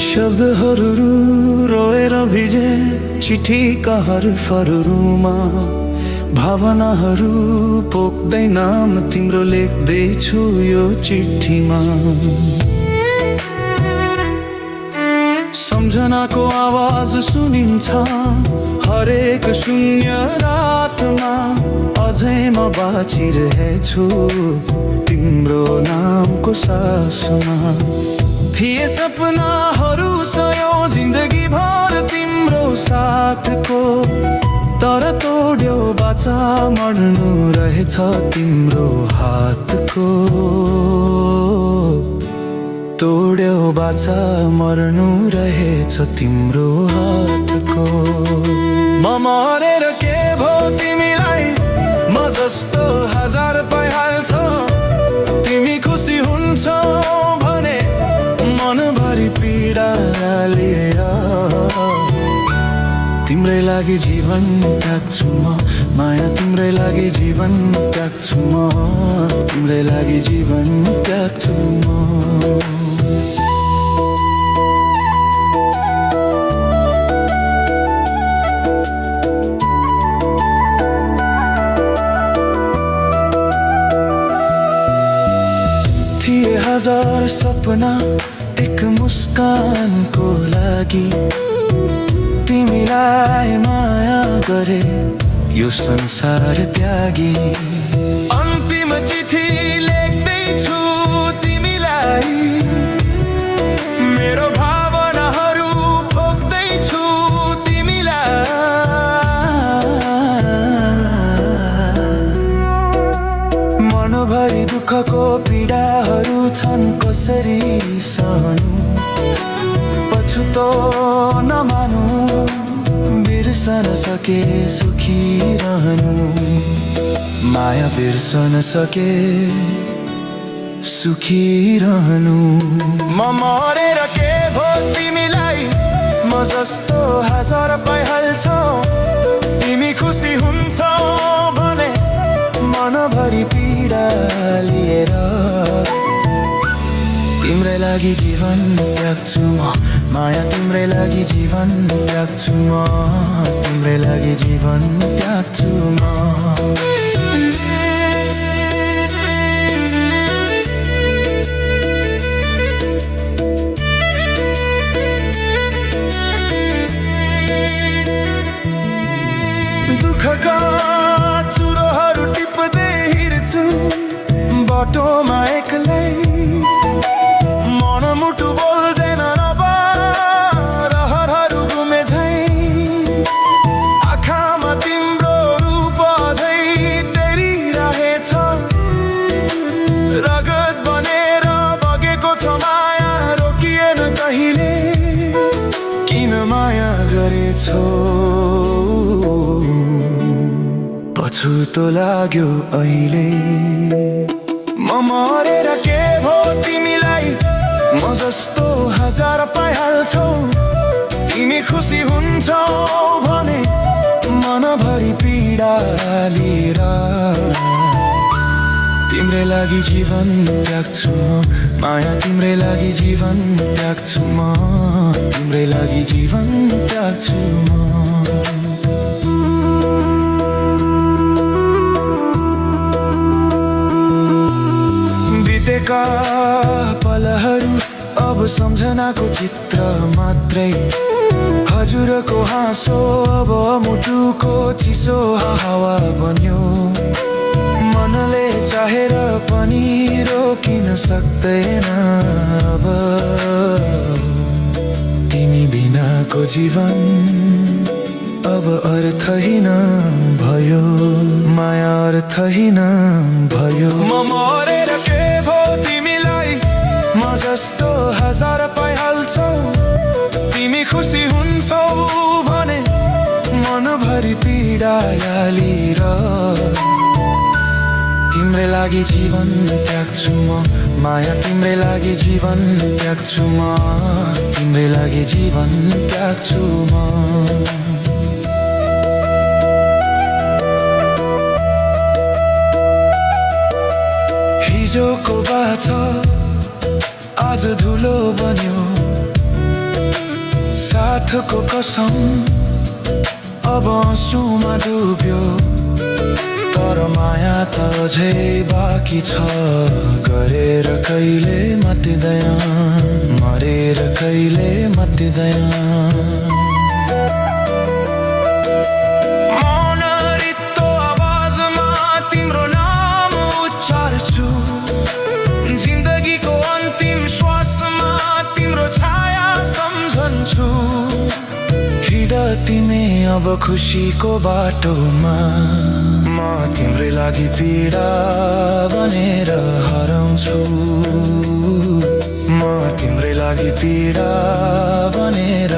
शब्दहरू रोएर भिजे चिठीका हरफहरूमा भावनाहरू पोख्दै नाम तिम्रो लेख्दैछु यो चिठीमा। सम्झनाको आवाज सुनिन्छ हरेक शून्य रातमा, अझै म बाँचिरहेछु तिम्रो नामको सासमा। थिए सपनाहरू सयौं जिन्दगी भर तिम्रो साथको, तर तोड्यो बाचा मर्नु रहेछ तिम्रो हातको। तोड्यो बाचा मर्नु रहेछ तिम्रो हातको। म मरेर के भो तिमीलाई, म जस्तो हजार पाइहाल्छौ। तिमी खुसी हुन्छौ भने मनभरि पीडा लिएर तिम्रै लागि जीवन त्याग्छु म। माया तिम्रै लागि जीवन त्याग्छु म, तिम्रै लागि जीवन त्याग्छु म। थिए हजार सपना एक मुस्कानको लागि, तिमीलाई माया गरे यो संसार त्यागी। अन्तिम चिठी लेख्दैछु तिमीलाई, मेरो भावनाहरू पोख्दैछु तिमीलाई। मनभरि दुःखको पीडाहरू छन् कसरी सहनु, पछुतो नमानु, बिर्सन सके सुखी रहनु। माया बिर्सन सके सुखी रहनु। म मरेर के भो तिमीलाई, म जस्तो हजार पाइहाल्छौ। तिमी खुसी हुन्छौ भने मनभरि पीडा लिएर तिम्रै लागि जीवन त्याग्छु म। माया तिम्रै लागि जीवन त्याग्छु म, तिम्रै लागि जीवन त्याग्छु म। दुःखका चुरोहरू टिप्दै हिँड्छु बाटोमा एक्लै, मनमुटु बोल्दैन अब रहरहरू गुमे झै। आँखामा तिम्रो रूप झै तेरिरहेछ, रगत बनेर बगेको छ माया रोकिएन कहिले। किन माया गरेछौ पछुतो लाग्यो अहिले। म मरेर के भो तिमीलाई, म जस्तो हजार पाइहाल्छौ। तिमी खुसी हुन्छौ भने मनभरि पीडा लिएर तिम्रै लागि जीवन त्याग्छु म। माया तिम्रै लागि जीवन त्याग्छु म, तिम्रै लागि जीवन त्याग्छु म। बितेका पलहरू अब सम्झनाको चित्र मात्रै, हजुरको हाँसो अब मुटुको चिसो हावा बन्यो। मनले चाहेर पनि रोकिन सक्दैन अब, तिमी बिनाको जीवन अब अर्थहीन भयो। माया अर्थहीन भयो। म मरेर के भो तिमीलाई, म जस्तो हजार पाइहाल्छौ। तिमी खुसी हुन्छौ भने मनभरि पीडा लिएर तिम्रै लागि जीवन त्याग्छु म। माया तिम्रै लागि जीवन त्याग्छु म, तिम्रै लागि जीवन त्याग्छु म। हिजोको बाछा आज धुलो बन्यो, साथको कसम अब आँसुमा डुब्यो, तर माया त अझै बाँकी छ। गरेर कहिले मटिँदैन, मरेर कहिले मटिँदैन। मौन रित्तो आवाजमा तिम्रो नाम उच्चार्छु, जिन्दगीको अन्तिम श्वासमा तिम्रो छाया सम्झन्छु। हिँड तिमी अब खुसीको बाटोमा, म तिम्रै लागि पीडा बनेर हराउँछु। म तिम्रै लागि पीडा बनेर